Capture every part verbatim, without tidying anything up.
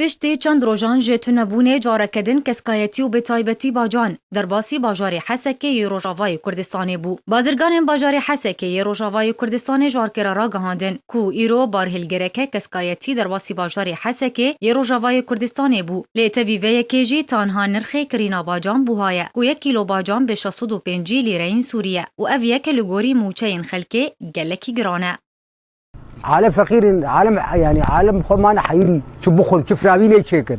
Piştî çend rojan ji tunebûnê careke din keskayetî û bi taybetî bacan derbasî bajarê Hesekê yê Rojavayê Kurdistanê bû. Bazirganên bajarê Hesekê yê Rojavayê Kurdistanê ji Arkêra ragihandin ku îro barhilgireke keskayetî derbasî bajarê Hesekê yê Rojavayê Kurdistanê bû. Lê tevî vê yekê jî tanha nirxê kirîna bacan buha ye ku yek kîlo bacan bi şeş sed û pêncî lîreyên Sûrî ye û ev yek li gorî mûçeyên xelkê gelekî giran e. Alem feqîr in, alem, yanî alem xwe mane heyirî, çi bixwin, çi firavînê çêkin.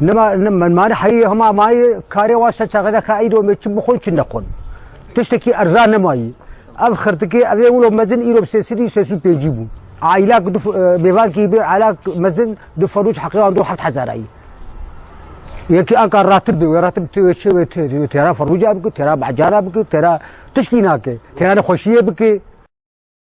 Nema, ne, me mane heyirî hema mayê karê wan se çaxede xa eydo me çi bixwin, çi nexwin. Tiştekî erzan nemayî. Ev xirtikê, ev ê wilo mezin îro bi sê sedî sê sed û pêncî bû. Aîlak du f-, e, mêvankî bi aîlak mezin du ferûç heqê wan du heft hezar ayî. Yekî anka ratib bi, wê ratib tu wê çi wê tê-, wê têra ferûca bike, têra becana bike, têra tişkî nake, têra nexweşiyê bike.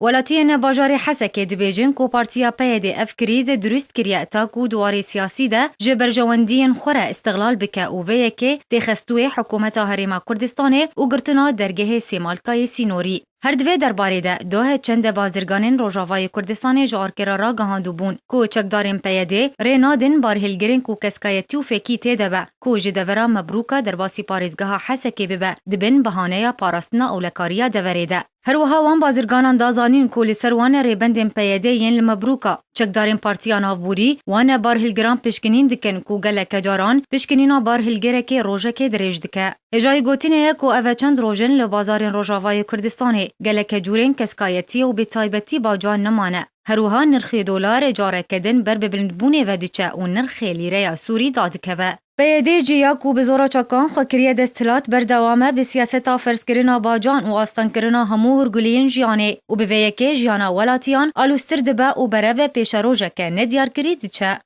Welatiyên bajarê Hesekê dibêjin ku partiya P Y D ev krîz dirust kiriye ta ku di warê siyasî de ji berjewendiyên xwe re îstixlal bike û vê yekê tê xestûyê hikûmeta Herêma Kurdistanê û girtina dergehê Sêmalkayê sînorî. Her di vê derbarê de dohe çende bazirganên Rojavayê Kurdistanê ji Arkêra ragihandibûn ku çekdarên P Y D rê nadin barhilgirên ku keskayetî û fêkî tê de be ku ji devera Mebrûka derbasî parêzgeha Hesekê bibe, dibin bahaneya parastina ewlekariya deverê de. Her wiha wan bazirganan da zanîn ku li ser wan e rêbendên P Y D yên li Mebrûka, çekdarên Partiya Navborî, wan e barhilgiran pişkinîn dikin ku geleke caran pişkinîna barhilgirekê rojekê dirêj dike. Hêjayî gotinê ye ku ev e çend roj in li bazarên Rojavayê Kurdistanê geleke cûrên keskayetî û bi taybetî bacan nemane. Her wiha nirxê dolar careke din ber bi bilindbûnê ve diçe û nirxê lîreya Sûrî dadikeve. P Y D jî ya ku bi zora çakan xwe kiriye desthilat berdewam e bi siyaseta ferzkirina bacan û astankirina hemû hûrguliyên jiyanê û bi vê yekê jiyana welatiyan aloztir dibe û bereve pêşerojeke nediyarkirî diçe.